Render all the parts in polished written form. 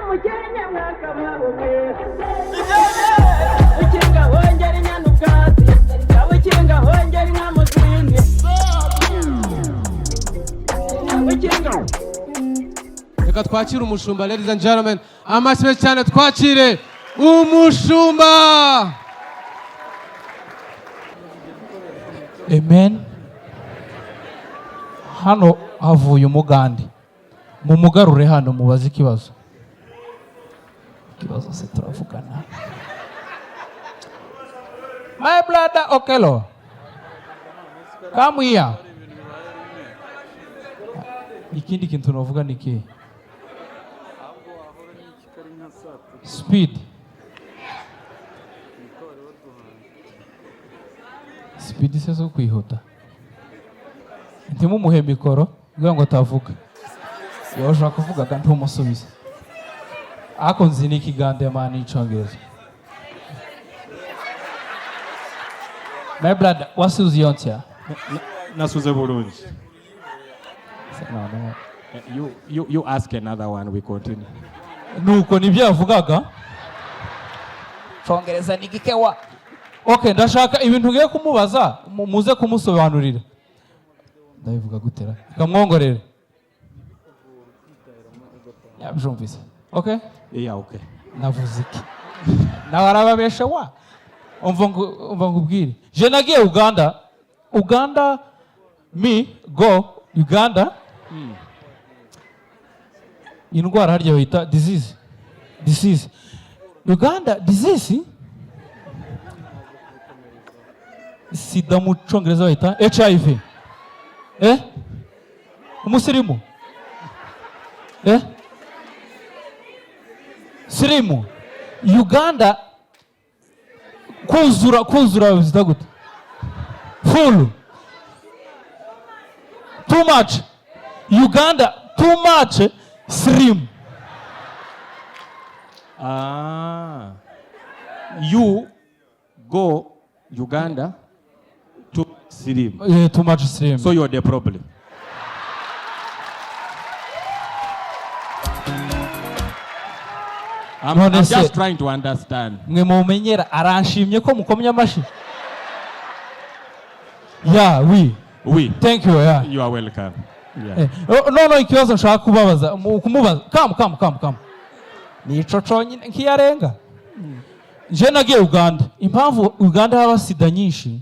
Umukenke mwakabaho mwe. Ukinga hongera inyana ubwatsi, ukinga hongera inka mu zindi, ukinga. Reka twakire umushumba. Ladies and gentlemen, amashyi menshi cyane, twakire umushumba. Amen. Hano havuye umugande, mumugarure hano mubaze ikibazo. Ikibazo se turavugana. My brother Okelo, come here. Ikindi kintu navuga ni iki? Speed, speed se zo kwihuta. Ntimumuhe mikoro kugira ngo atavuga. Yoshobora kuvuga ntumusubize. Ariko nzi n'ikigande man, n'icongereza. My brother, wasuze iyo ntya? Nasuze bulungi. No. You ask another one, we continue. Nuko nibyo yavugaga, congereza ni gikewa. Okay, ndashaka ibintu ngiye kumubaza, muze kumusobanurira. Ndabivuga gutera kamwongorere, yabyumvise? Okay. Yeah, okay. Navuze iki? Nawe arababesha wa. Umva ngubwire, je nagiye Uganda. Uganda, me go Uganda. Indwara harya bayita disease, disease Uganda, disease sida, mu congereza bayita HIV. Umusirimu, sirimu Uganda, kuzura, kuzura bizita gute? Full, too much. Uganda too much slim. Ah. You go Uganda to Sirim. Too much slim. So you're the problem. None I'm se- just trying to understand. Mwe mumenyera aranshimye ko mukomye amashyi ya oui. Oui. Thank you, yeah. You are welcome. Yeah. Oh, no, ikibazo nshaka kubabaza, kumubaza, come, come, come, come, nico conyine nkiyarenga. Je nagiye Uganda. Impamvu Uganda haba sida nyinshi,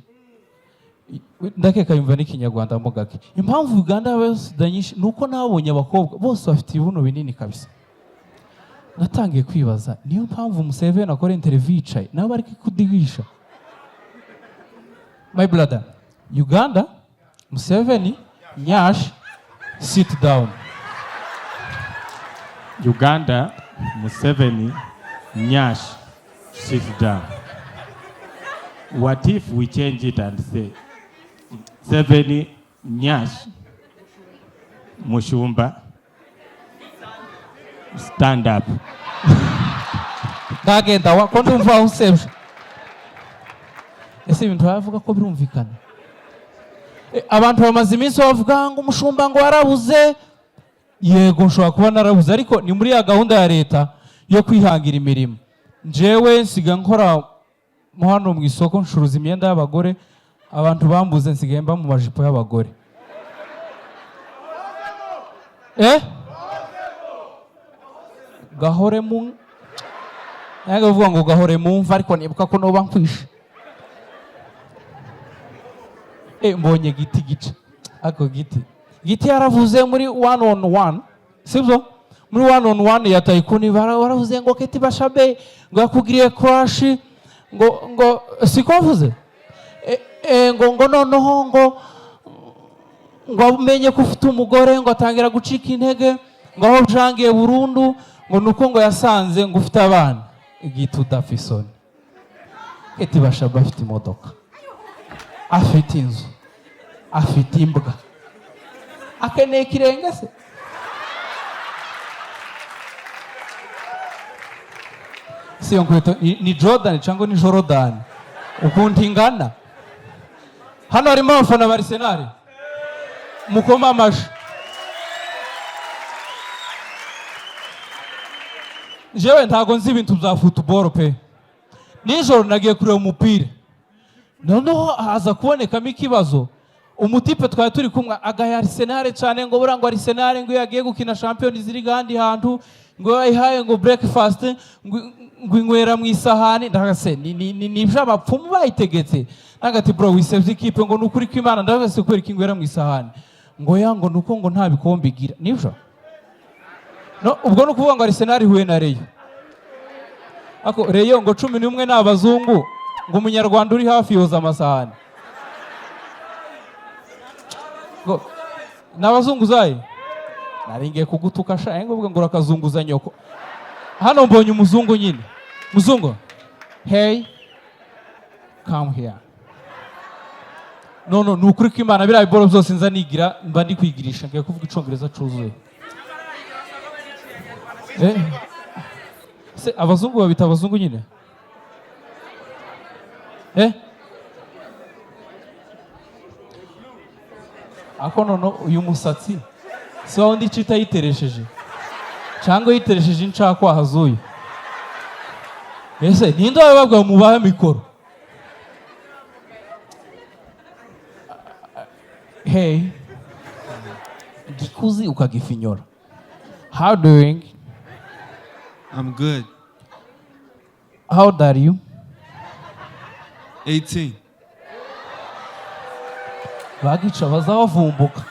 ndakeka yumva n'ikinyarwanda mo gake. Impamvu Uganda haba sida nyinshi ni uko nabonye abakobwa bose bafite ibibuno binini kabisa. Natangiye kwibaza, niyo mpamvu Museveni akora interview yicaye, nabo bari kudihisha. My brother, Uganda Museveni nyash sit down. Uganda, Museveni, Nyash, sit down. What if we change it and say, Museveni, Nyash, Mushumba, stand up? Ndagenda wa ko ndumva usebye. Ese ibintu bavuga ko birumvikana? Abantu bamaze iminsi bavuga ngo umushumba ngo warabuze. Yego, nshobora kuba narabuze, ariko ni muri ya gahunda ya leta yo kwihangira imirimo. Njyewe nsiga nkora mo hano mu isoko, ncuruza imyenda y'abagore. Abantu bambuze, nsigaye mba mu majipo y'abagore. Gahore mu nange uvuga ngo gahore mu mva, ariko nibuka ko noba nkwishe. Mbonye giti gica ako giti. Giti yaravuze muri one on one, sibyo? Muri one on one ya Tayikuni baravuze ngo Keti Bashabe ngo yakugiriye crush, ngo siko wavuze? Ngo noneho ngo amenye ko ufite umugore, ngo atangira gucika intege, ngo aho byangiye burundu ngo nuko ngo yasanze ngo ufite abana. Giti, udafite isoni. Keti Bashabe afite imodoka, afite inzu, afite imbwa, akeneye ikirenge se? Si iyo nkweto ni Jordan cyangwa ni Jordan ukuntu ingana? Hano harimo abafana ba Arsenal, mukoma amashyi. Jewe ntago nzi ibintu bya football pe. Nijoro nagiye kureba umupira, noneho haza kubonekamo ikibazo. Umutipe twari turi kumwe agaya Arsenal cyane, ngo buriya ngo Arsenal ngo iyo yagiye gukina Champions League ahandi hantu, ngo yayihaye ngo breakfast, ngo inywera mu isahani. Ndagase ni iby'abapfumu bayitegetse. Ndagati: "Bro, wisebye ikipe." Ngo ni ukuri kw'Imana. Ndagase: "Kubera ko inywera mu isahani?" Ngo ya, ngo nuko ngo nta bikombe igira. Nibyo? No, ubwo ni ukuvuga ngo Arsenal ihuye na Rayon. Ako Rayon ngo 11 ni abazungu, ngo umunyarwanda uri hafi yoza amasahani, ngo ni abazunguzayi. Nari ngiye kugutuka sha, ngo ngo urakazunguza nyoko. Hano mbonye umuzungu nyine. Muzungu, hey, come here. No, no, ni ukuri kw'Imana, biriya biboro byose nza nigira mba ndi kwigirisha. Ngiye kuvuga icongereza cuzuye. Eh, se abazungu babita abazungu nyine? Eh, ako nono uyu musatsi si wa wundi cita yiteresheje cyangwa yiteresheje incakwaha z'uyu? Ese ninde wababwira mubahe mikoro? Hey, gikuzi ukagifinyora. How doing? I'm good. How old are you? 18. Bagica bazabavumbuka.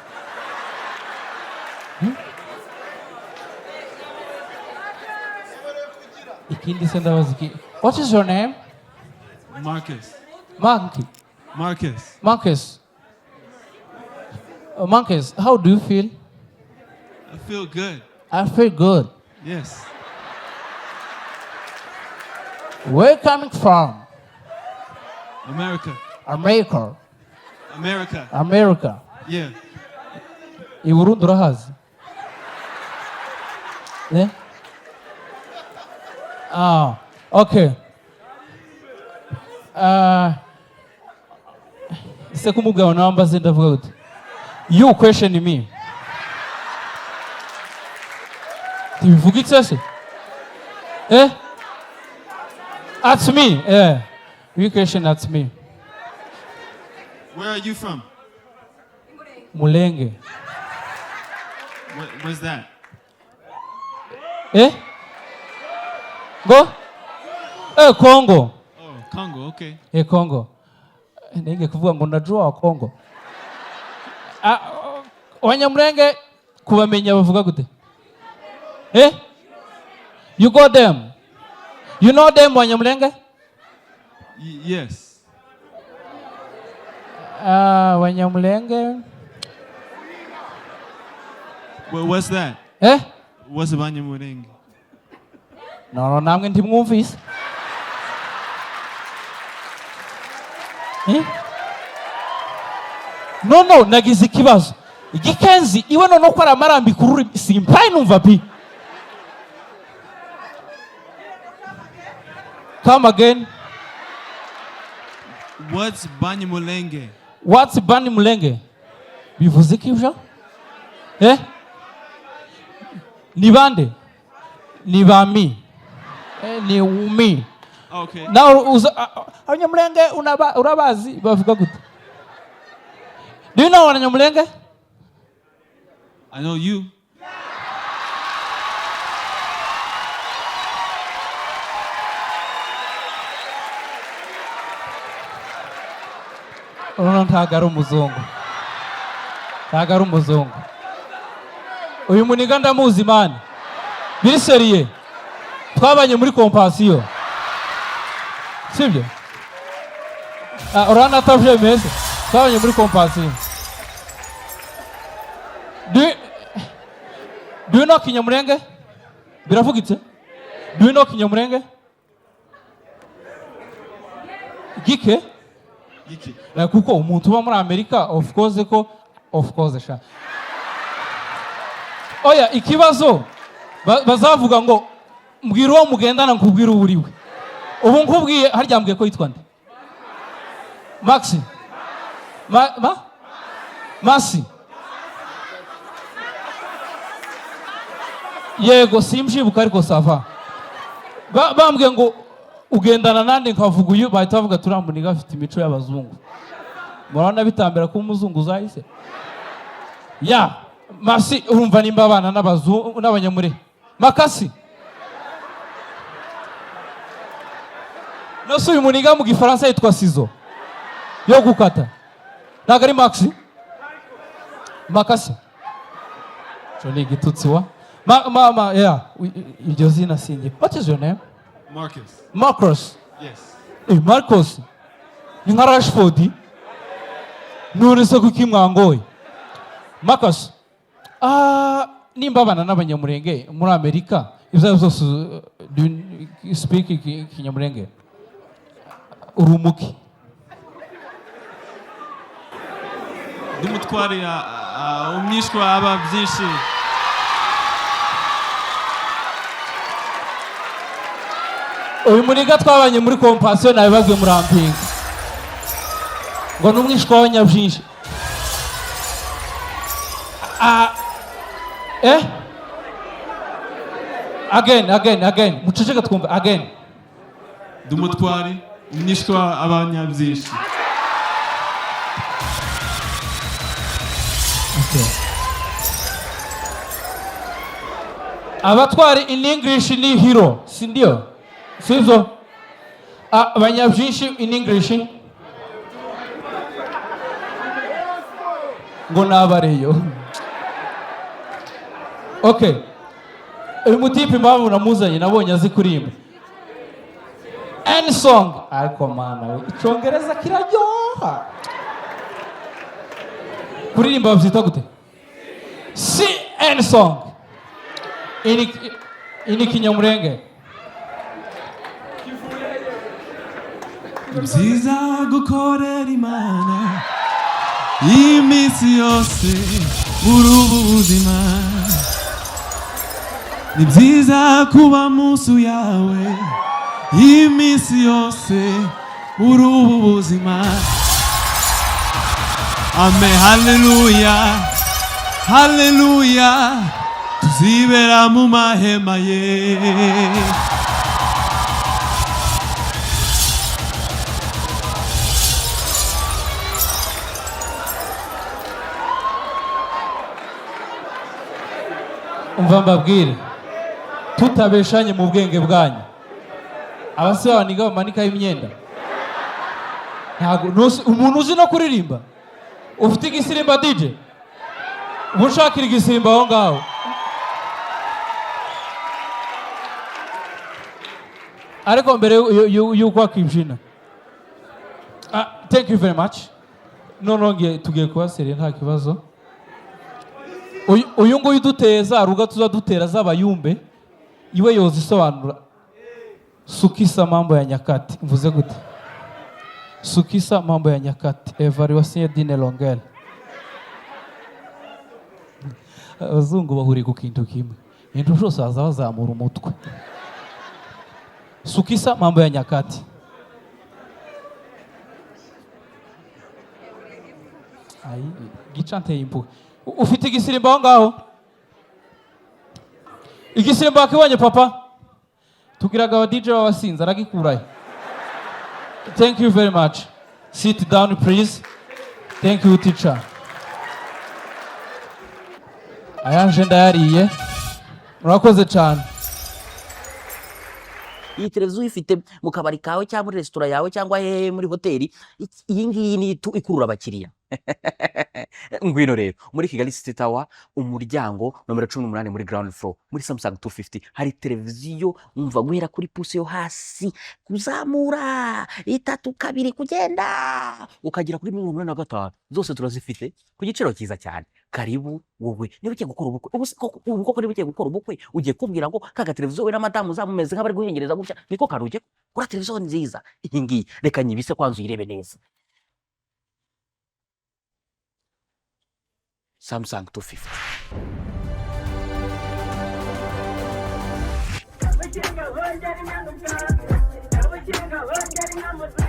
Ikindi se ndabaza iki? What is your name? Marcus. Monkey? Marcus. Marcus. Marcus, how do you feel? I feel good. I feel good. Yes. Where coming from? America. America. America. America. Yeah. I Burundi urahazi? Eh? Ah, okay. Ah, se kumubwira nawe mbaze, ndavuga gute? You question me. Ntibivuga iki se? Eh? Ask me. Eh. You question at me. Where are you from? Mulenge. Where's that? Eh? Go? Eh, Congo. Oh, Congo. Okay. Eh, Congo. Nenge kuvuga ngo najua wa Congo. Ah, Abanyamulenge kubamenya bavuga gute? Eh? You got them. You know them, Wanyamulenge? Yes. Ah, Wanyamulenge. What's that? Eh? What's Banyamulenge? No, namwe ntimwumvise. Eh? No, nagize ikibazo. Igikenzi iwe none ko ari amarambi ku rurimi simpaye numva pi. Come again. What's Banyamulenge? What's Banyamulenge? Bivuze iki ibyo? Eh? Ni bande? Ni bami. Eh, ni umi. Okay. Nawe uza Abanyamulenge urabazi bavuga gute? Do you know Abanyamulenge? I know you. Urabona ntabwo ari umuzungu. Ntabwo ari umuzungu. Uyu muniga ndamuzi, man. Biri sérieux. Twabanye muri Compassion. Sibyo? Ah, urabona atavyemeye se? Twabanye muri Compassion. Do you know Kinyamulenge? Biravugitse? Do you know Kinyamulenge? Gike? Gike. Eh, kuko umuntu uba muri Amerika, of course ko, of course sha. Oya, ikibazo bazavuga ngo mbwira uwo mugendana nkubwire uwo uriwe. Ubu nkubwiye harya mbwiye ko yitwa nde? Maxi. Ma, ma? Masi. Yego, simbyibuka ariko ça va. Bambwiye ngo ugendana nande, nkavuga uyu, bahita bavuga turiya afite imico y'abazungu. Murabona bitambera kuba umuzungu uzahise ya masi. Urumva nimba abana n'abazungu n'abanyamure makasi nose. Uyu muniga mu Gifaransa yitwa ciseau yo gukata, ntabwo ari maxi makasi. Ico ni igitutsi wa ma, ma, ma, yeah. Iryo zina sinjye. What is your name? Marcus. Marcus? Yes. Eh, Marcos ni nka Rashford. None se kuki mwangoye? Marcus, ah, nimba abana n'abanyamurenge muri Amerika, ibyo ari byo byose, do you speak Kinyamurenge? Urumuki? Ndumutwari, umwishwa aba byinshi. Uyu muniga twabanye muri Compassion, nabibabwiye, murampinga ngo ni umwishwa w'abanyabyinshi. Ah, eh, again, again, again, muceceke twumve again. Ndumutwari, umwishwa abanyabyinshi. Okay. Abatwari in English ni hero, si ndio? Sivyo? Ah, abanyabyinshi in English ngo ni abareyo. Okay, uyu mutipe impamvu namuzanye, nabonye azi kuririmba any song. Ariko mana we, Icyongereza kiraryoha. Kuririmba babyita gute? Si any song in Kinyamurenge. Ni byiza gukorera Imana iminsi yose muri ubu buzima. Ni byiza kuba munsi yawe iminsi yose muri ubu buzima. Amen, haleluya, haleluya, tuzibera mu mahema ye. Umva mbabwire, tutabeshanye, mu bwenge bwanyu, abasore baniga bamanikaho imyenda, ntabwo umuntu uzi no kuririmba ufite igisirimba. DJ, uba ushakira igisirimba aho ngaho. Ariko mbere y'uko wakwinjira, ah, thank you very much. Noneho tugiye kuba sérieux, nta kibazo. Uyu nguyu uduteye za ruga tuza dutera z'abayumbe, iwe yoza isobanura sukisa mambo ya nyakati. Mvuze gute? Sukisa mambo ya nyakati, evaluation d'une longueur. Abazungu bahuriye ku kintu kimwe, ibintu byose baza bazamura umutwe. Sukisa mambo ya nyakati. Ayi, gica nteye impuhwe. Ufite igisirimba aho ngaho? Igisirimba wakibonye, papa? Tugiraga aba DJ b'abasinzi, aragikurahe? Thank you very much. Sit down, please. Thank you, teacher. Ayanje ndayariye, murakoze cyane. Iyi televiziyo uyifite mu kabari kawe cyangwa muri resitora yawe cyangwa hehe, muri hoteli, iyi ngiyi ni itu ikurura abakiriya. Ngwino rero muri Kigali City Tower, umuryango nomero 18, muri ground floor, muri Samsung 250 hari televiziyo. Umva, guhera kuri pouce yo hasi kuzamura, itatu, kabiri, kugenda ukagera kuri 85, zose turazifite ku giciro cyiza cyane. Karibu. Wowe niba ugiye gukora ubukwe, ubu se ubu koko niba ugiye gukora ubukwe, ugiye kubwira ngo kaga televiziyo we na madamu uzamumeze nk'abari guhengereza gutya, niko kantu ugiye kuri televiziyo nziza iyi ngiyi. Reka nyibise kwanza uyirebe neza. Samsung 250. Abakinga bongera impanuka, abakinga bongera impanuka.